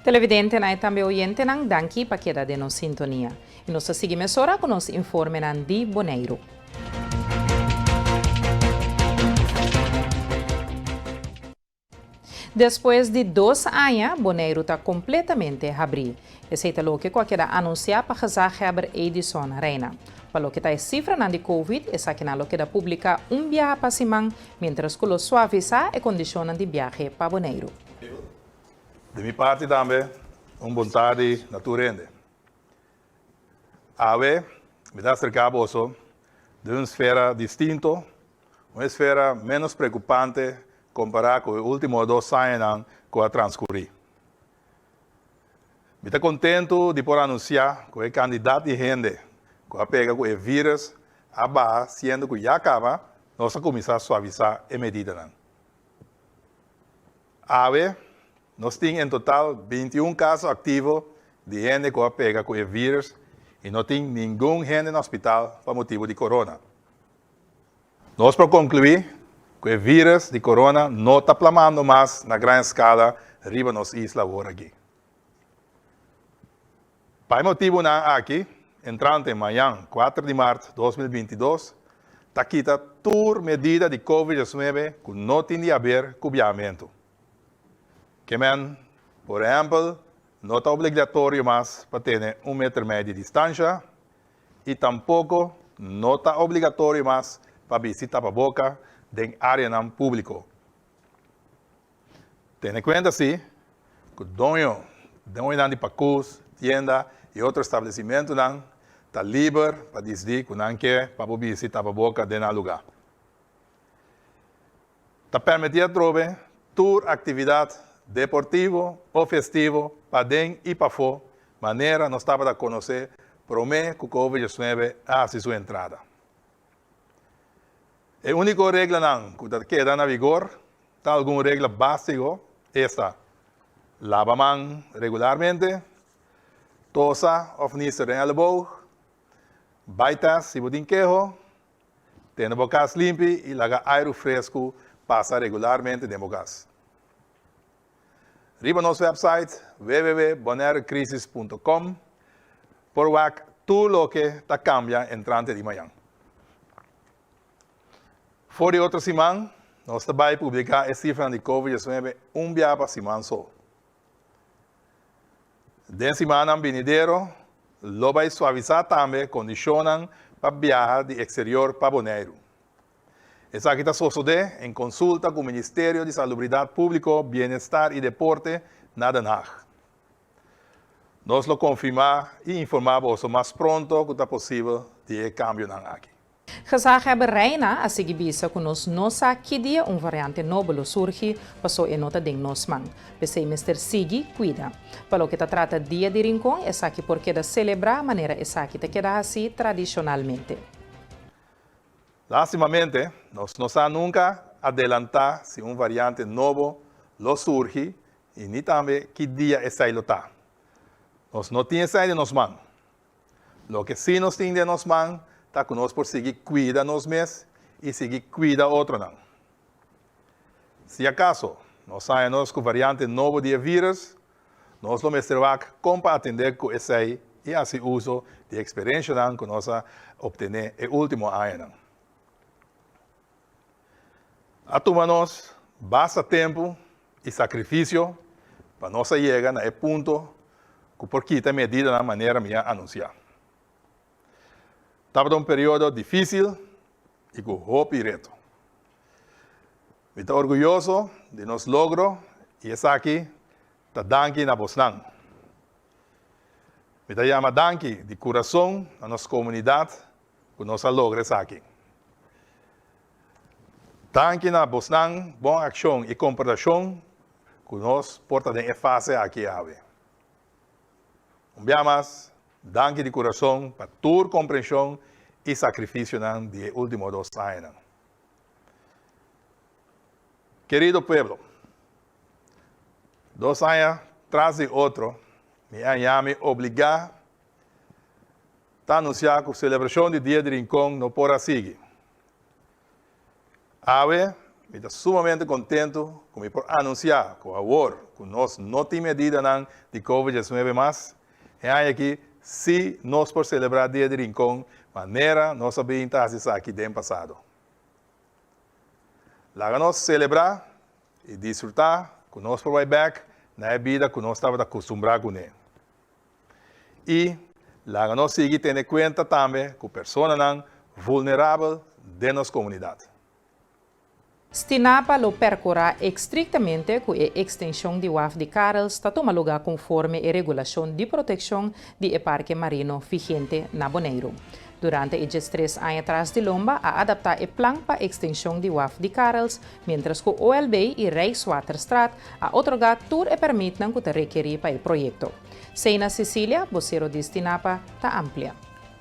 Televidentenan i tambe oyentenan, danki pa keda den nos sintonia. I nos ta sigui mesora ku nos informenan di Boneiru. Despues di dos aña, Boneiru ta kompletamente habrí. Esei ta loke ku a keda anunsiá pa gezaghebber Edison Reina. Pa loke ta e sifranan di Covid, esakinan lo keda publiká un biaha pa siman, miéntras ku lo suavisá e kondishonnan di biahe pa Boneiru. Di mi parti tambe un bon tardi na tur hende. Awe mi ta aserká boso den un sfera distinto, un esfera ménos preokupante kompará ku e último dos añanan ku a transkurí. Mi ta kontentu di por anunsiá ku e kandidat di hende ku a pega ku e vírus a baha siendo ku ya kaba nos a kuminsá suavisá e medidanan. Awe nos tin en total 21 kaso aktivo di hende ku a pega ku e vírus i no tin ningun hende na hospital pa motibu di korona. Nos por konkluí ku e vírus di korona no ta plamando mas na gran eskala riba nos isla awor aki. Pa e motibunan aki, entrante mañan kuater di mart 2022, ta kita tur medida di Covid 19 ku no tin di haber ku biahamentu. Ke men, por ehèmpel, no ta obligatorio mas pa tene un meter mei di distansha i tampoko no ta obligatorio mas pa bisti tapaboka den áreanan públiko. Tene kuenta si ku doño, doñonan di pakus, tienda i otro establesimentunan ta liber pa disidí ku nan ke pa bo bisti tapaboka den nan lugá. Ta permití atrobe tur aktividat deportivo o festivo paden i pafó manera nos tabata konosé promé ku Covid 19 a hasi su entrada. E úniko reglanan ku ta keda na vigor ta algun regla básiko, esta, laba man regularmente, tosa òf nister den èleboog, bai tèst si bo tin keho, Tene bo kas limpi i laga airu fresku pasa regularmente den bo kas. Riba nos website www.bonairecrisis.com por wak tur loke ta kambia entrante di mañan. For di otro siman nos ta bai publiká e sifranan di Covid 19 un bia pa siman so. Den simannan binidero lo bai suavisá tambe kondishonnan pa biaha di eksterior pa Boneiru. Esaki ta sosodé en konsulta ku Ministerio di Salubridat Públiko, Bienestar i Deporte na Den Haag. Nos lo konfirmá i informá boso mas pronto ku ta posibel di e kambionan aki. Gezaghebber Reina a sigui bisa ku nos no sa ki dia un variante nobo lo surgi paso e no ta den nos man. P'esei mester sigui kuida. Pa loke ta trata Dia di Rincon esaki por keda selebrá manera esaki ta keda hasí tradishonalmente. Lástimamente, nos no sa nunka adelantá si un variante nobo lo surgi i ni tambe ki dia esei lo ta. Nos no tin esei den nos man. Loke sí nos tin den nos man ta ku nos por sigui kuida nos mes i sigui kuida otronan. Si akaso nos haña nos ku variante nobo di e vírus, nos lo mester wak kon pa atendé ku esei i hasi uso di e eksperenshanan ku nos a optené e último añanan. A tuma nos basta tempu i sakrifisio pa nos a yega na e punto ku por kita e medidanan manera mi a anunsiá. Tabata un periodo difísil i ku hopi reto. Mi ta orguyoso di nos logro i esaki ta danki na bosnan. Mi ta yama danki di kurason na nos komunidat ku nos a logra esaki. Danki na bosnan bon akshon i komportashon ku nos por ta den e fase aki awe. Un bia mas, danki di kurason pa tur komprenshon i sakrifisionan di e último dos añanan. Kerido pueblo, dos aña tras di otro mi a haña mi obligá ta anunsiá ku selebrashon di Dia di Rincon no por a sigui. Awe. Mi ta sumamente kontentu ku mi por anunsiá ku awor ku nos no tin medidanan di Covid 19 mas, e aña akí sí nos por selebrá Dia di Rincon manera nos a bin ta hasi esaki den pasado. Laga nos selebrá i disfrutá ku nos por bai bèk na e bida ku nos tabata kustumbrá kuné. I laga nos sigui tene kuenta tambe ku personanan vulnerabel den nos komunidat. Stinapa lo perkurá estriktamente ku e ekstenshon di waf di Karels ta tuma lugá konforme e regulashon di protekshon di e parke marino vigente na Boneiru. Durante e 13 aña tras di lomba a adaptá e plan pa ekstenshon di waf di Karels, miéntras ku OLB i Rijkswaterstaat a otorgá tur e pèrmitnan ku ta rekerí pa e proyekto. Seina Cecilia, bosero di Stinapa, ta amplia.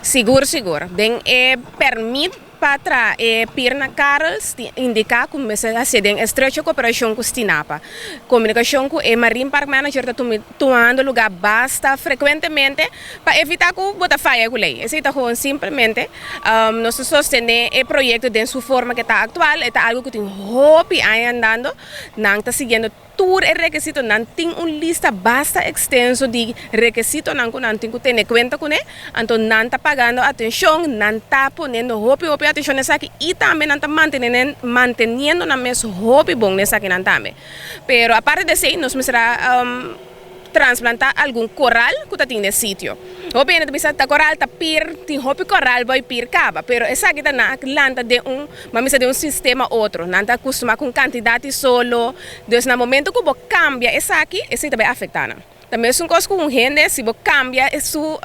Sigur sigur. Den e pèrmit pa traha e pir na Karels tin indiká ku mester hasié den estrecho koperashon ku Stinapa. Komunikashon ku e Marine Park Manager ta tumando lugá basta frekuentemente pa evitá ku bo ta faya ku lei. Esei ta gewoon simplemente nos ta sostené e proyekto den su forma ke ta aktual. E ta algu ku tin hopi aña andando. Nan ta siguiendo Tur e rekisitonan tin un lista basta ekstenso di rekisitonan ku nan tin ku tene kuenta kuné, anto nan ta pagando atenshon, nan ta poniendo hopi hopi atenshon na esaki i tambe nan ta manteniendo nan mes hopi bon na esakinan tambe. Pero aparte di esei nos mester a transplantá algun koral ku ta tin den sitio. Hopi hende ta bisa ta koral ta pir, tin hopi koral bai pir kaba, pero esaki ta nan a lanta den un, bo a misa den un sistema otro, nan ta akustumá ku un kantidat di solo, dus na momento ku bo kambia esaki, esei ta bai afektá nan. Ta mesun kos ku un hende, si bo kambia su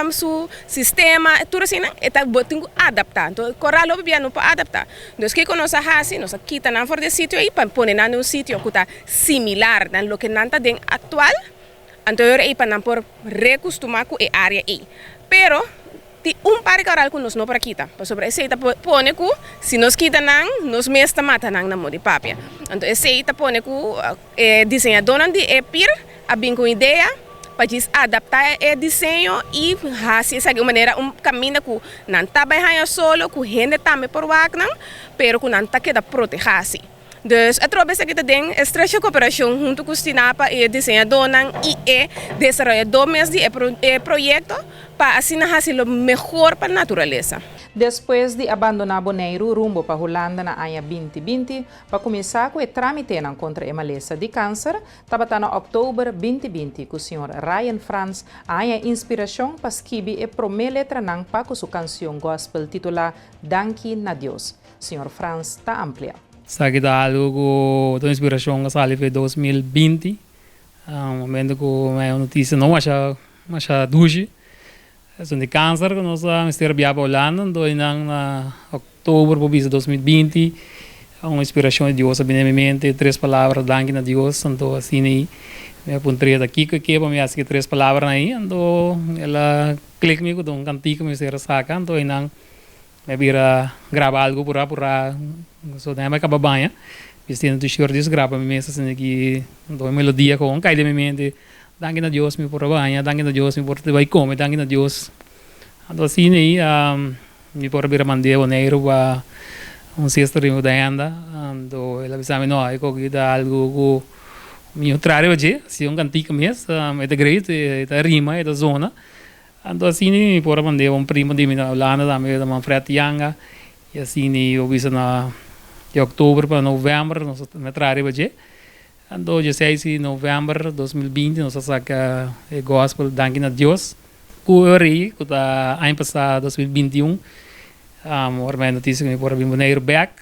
su sistema, tur asina, e ta bo tin ku adaptá. Anto koral hopi bia no por adaptá. Dus kiko nos a hasi? Nos a kita nan for di e sitio ei pa pone nan den un sitio ku ta similar na loke nan ta den aktual, anto e ora ei pa nan por rekustumá ku e área ei. Pero tin un par di koral ku nos no por a kita, pasobra esei ta pone ku si nos kita nan, nos mes ta mata nan na modi papia. Anto esei ta pone ku e diseñadónan di e pir a bin ku un idea pa djis adaptá e diseño i hasi esaki un manera un kaminda ku nan ta bai haña solo, ku hende tambe por wak nan, pero ku nan ta keda protehá si. Dus atrobe esaki ta den estrecho koperashon huntu ku Stinapa i e diseñadónan i e desaroyadó mes di e proyekto pa asina hasi lo mehor pa naturalesa. Despues di a bandoná Boneiru rumbo pa Hulanda na aña 2020 pa kuminsá ku e trámitenan kontra e malesa di kanser, tabata na òktober 2020 ku señor Ryan Frans a haña inspirashon pa skibi e promé letranan pa ku su kansion gòspel titulá Danki na Dios. Señor Frans ta amplia. Esaki ta algo cu ta un inspiracion cu a sali fe 2020, momento cu mi haya un noticia no masha masha dushi, esun di cancer cu nos a mester bia pa Hulanda, anto einan na october por bisa 2020 un inspiracion di Dios a bini na mi mente, tres palabra danki na Dios, anto asina ei mi a puntra ta kico e ke pa mi haci e tres palabranan ei, anto el a click mi cu ta un cantica mi mester a saca, anto einan Mi a bira graba algu purá purá, so den mi a kaba baña, bistiendo t-shirt djis graba mi mes asina ki anto e melodia kon kai den mi mente, danki na Dios mi por a baña, danki na Dios mi por ta bai kome, danki na Dios. Anto asina ei mi por a bira mand'é Boneiru pa un sister di mi ku ta henda, anto el a bisa mi no e koki ta algu ku mi no traha riba dje, si un kantika mes, e ta great, e ta rima, e ta zona. Anto asina mi por a mand'é un primo di mi na Hulanda tambe, ta Manfred Yanga, i asina yo bisa na di òktober pa novèmber nos a mi a traha riba dje. Anto dieseis di novèmber 2020 nos a saka e gòspel Danki na Dios ku e rei ku ta aña pasá 2021. Ora mi a notisia ku mi por a bin Boneiru bèk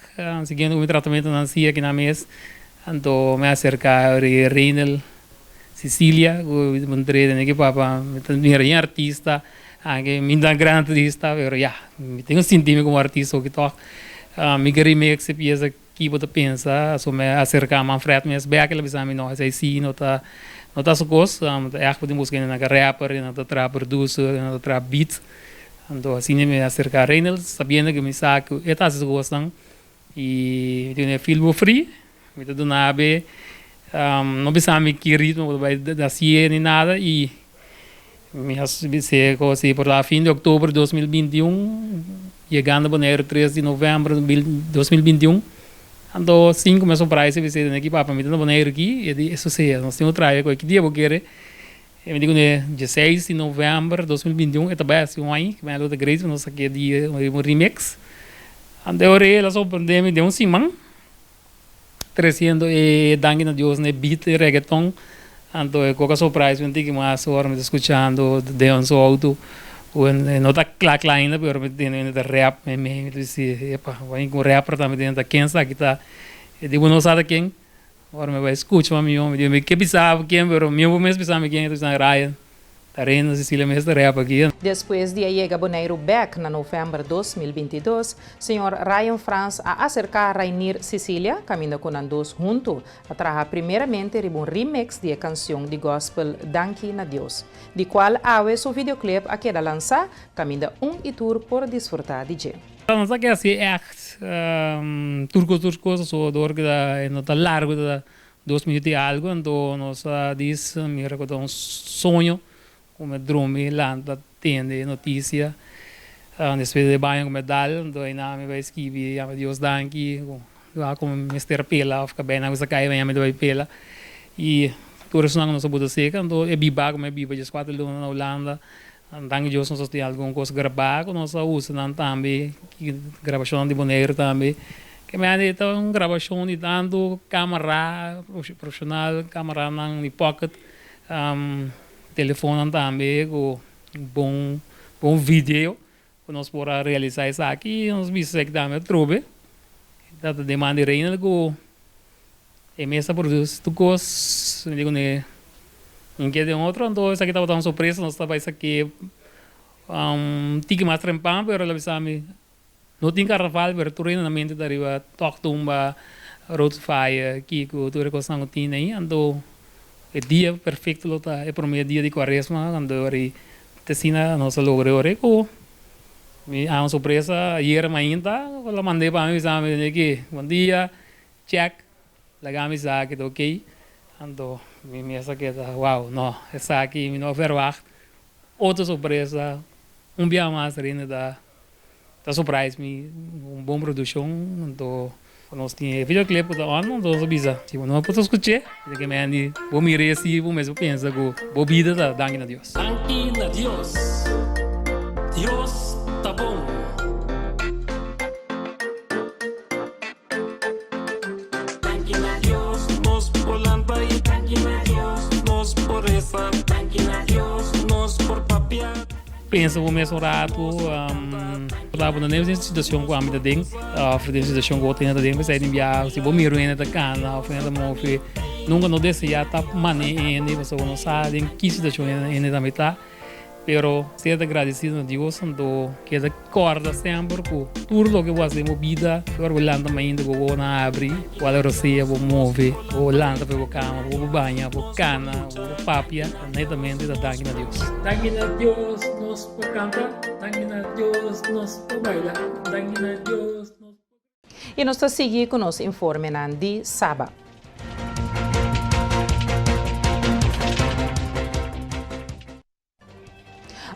siguiendo ku mi tratamentonan si aki nan mes, anto mi a aserká e Reinel Cecilia ku mi ta trede neki papa mi ta mira yen artista anke mi no ta gran artista pero ya mi tin ku sinti mi komo artista hopi tòg mi ke remix e piesa ki bo ta pensa so mi a aserka Manfred mes bek el a bisa mi no esei si no ta no ta su kos ta ègt bo tin buska hende nan ka rapper hende nan ta traha producer hende nan ta traha beat anto asina mi a aserka Reynold sabiendo ku mi sa ku e ta hasi su kosnan i mi tin e feel bo free. Mi ta duna be, no bisa mi ki ritmo bo ta bai hacié ni nada y mi a bis'é cu si por ta fin di october 2021 yegando Bonaire 3 di november 2021. Anto sin ku mi a surprise e bis'é aki papa mi ta na Boneiru aki e di eso sea nos tin un trahe ku ki dia bo kere e mi di kuné dieseis di novèmber 2021 e ta bai hasi un aña ku mi a lo ta great ku nos a di un remix anto e ora ei el a sorprendé mi den un siman tresiendo e Danki na Dios na e beat e reggaeton anto e kok a surprise mi un tiki mas ora mi ta skuchando den su outo ku e no ta kla kla ainda pero mi tende mi ta rap mi mi ta bisa epa bai ku rapper tambe ta ken esaki ta e di bo no sa ta ken ora mi bai skucha mas mihó mi di mi ke bisa bo ken pero mi mes bisa mi ken e ta bisa Ryan. Ta Reina Cecilia mes ta rap aki. Despues di a yega Boneiru bek na novèmber 2022, señor Ryan Frans a aserká Rainier Cecilia kaminda ku nan dos huntu a traha primeramente riba un remix di e kansion di gospel Danki na Dios, di kual awe su videoclip a keda lansá kaminda un i tur por disfrutá di dje. Nos a ke hasi ègt tur kos tur kos, so dor ku ta e no ta largu ta Dos minuut i algu, anto nos a dis mira ku ta un soño ku mi a drumi lanta tende e notisia. Despues di baño ku mi a dal, anto einan mi bai skibi yama Dios danki ku a ku mi mester pela òf kabeinan ku sa kai mañana mi ta bai pela. I tur esunnan ku nos a buta seka, anto e biba ku mi a biba dieskuater luna na Hulanda, danki Dios nos a tin algun kos grabá ku nos a usa nan tambe, grabashonnan di Boneiru tambe. Ke mende ta un grabashon di tantu kamara profeshonal, kamaranan di pocket, telefonnan tambe ku bon bon video ku nos por a realisá esaki. Nos bisa esaki tambe atrobe ta ta demanda di Reinald ku E mes a produci tur cos, mi di cune un ke den otro, anto esaki tabata un sorpresa, nos ta bay sake un tiki mas trempan, pero el a bisa mi no tin carnaval, pero tur hende na mente ta riba tog tumba, road fire, kico, tur e cosnan cu tin ahi, anto e dia perfecto lo ta e prome dia di cuaresma, anto ora te asina nos a logra e ora cu mi a un sorpresa ayer mainta, el a mande pa mi bisa mi bon dia. Check, laga mi sa ki ta ok. Anto mi mes a keda wow, no, esaki mi no a verwacht. Otro sorpresa, un bia mas Rene ta ta surprise mi cu un bon produccion. Anto nos tin e videoclip cu ta on, anto nos a bisa si bo no a por ta scuch'e, ta ke mendi bo mira e si bo mes bo pensa cu bo bida ta danki na Dios. Danki na Dios, Dios ta bon. Danki na Dios, nos por lanta y danki na Dios, nos por reza. Danki na Dios, nos por papia. Pensa bo mes un ratu, ta bo no den e situacion cu ami ta den, of den situacion cu otro hende ta den, p'esei tin biaha si bo mira un hende ta cana of un hende ta move, nunca no desea ta mane e hende pasobra bo no sa den ki situacion e hende tambe ta. Pero sea ta gradisido na Dios anto keda kòrda semper ku tur loke bo hasi den bo bida, ora bo lanta mainta bo wowonan abri, bo hala rosea, bo move, bo lanta for bo kama, bo baña, bo kana, bo papia, netamente ta danki na Dios. Danki na Dios nos por kanta, danki na Dios nos por baila, danki na Dios nos por. I nos ta sigui ku nos informenan di Saba.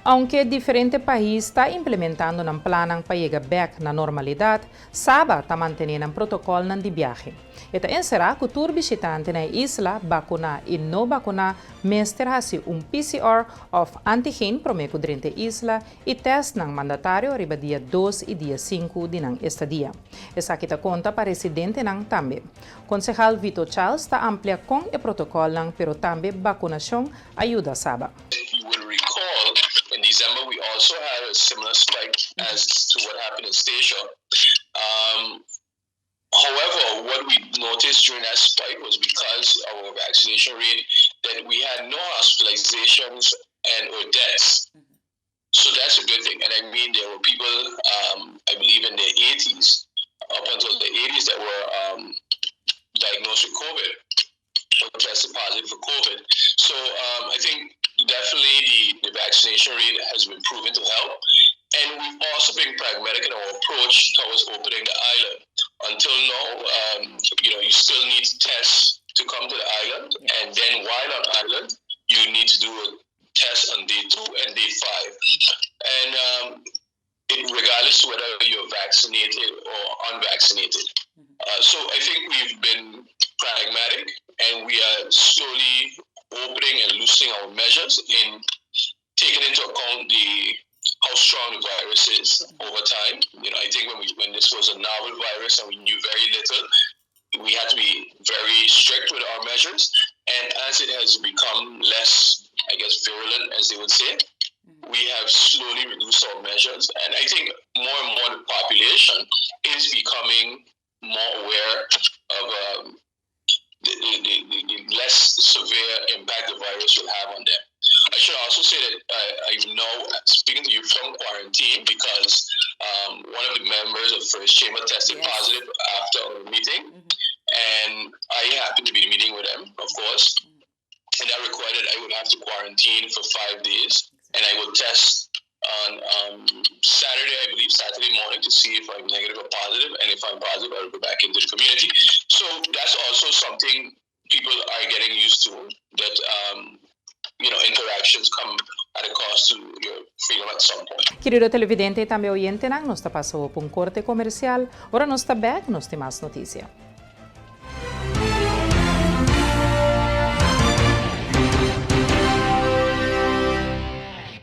Aunke diferente pais ta implementando nan plannan pa yega bek na normalidat, Saba ta mantené nan protokòlnan di biahe. E ta enserá ku tur bishitante na e isla, bakuná i no bakuná, mester hasi un PCR òf antigen promé ku drenta e isla i tèstnan mandatario riba dia dos i dia sinku di nan estadia. Esaki ta konta pa residentenan tambe. Konsehal Vito Charles ta amplia kon e protokòlnan pero tambe bakunashon a yuda Saba. You will recall in December we also had a similar spike as to what happened in Statia. Um, however, what we noticed during that spike was because our vaccination rate that we had no hospitalizations and or deaths. So that's a good thing. And I mean, there were people, um, I believe in their 80s, up until the 80s, that were um, diagnosed with COVID or tested positive for COVID. So um, I think definitely the, the vaccination rate has been proven to help. And we've also been pragmatic in our approach towards opening the island. Until now, um, you know, you still need tests to come to the island. And then while on island, you need to do a test on day 2 and day 5. And um, it, regardless whether you're vaccinated or unvaccinated. So I think we've been pragmatic and we are slowly opening and loosening our measures in taking into account the how strong the virus is over time. I think when this was a novel virus and we knew very little, we had to be very strict with our measures. And as it has become less, I guess, virulent, as they would say, we have slowly reduced our measures. And I think more and more the population is becoming more aware of the less severe impact the virus will have on them. I should also say that I'm now speaking to you from quarantine because one of the members of First Chamber tested positive after our meeting. And I happened to be meeting with them, of course. And that required that I would have to quarantine for 5 days. And I would test on Saturday, I believe, Saturday morning to see if I'm negative or positive. And if I'm positive, I will go back into the community. So that's also something people are getting used to, that interactions come at a cost to your freedom at some point. Kerido televidente i tambe oyentenan, nos ta pasa pa un korte komersial. Ora nos ta bèk, nos tin mas notisia.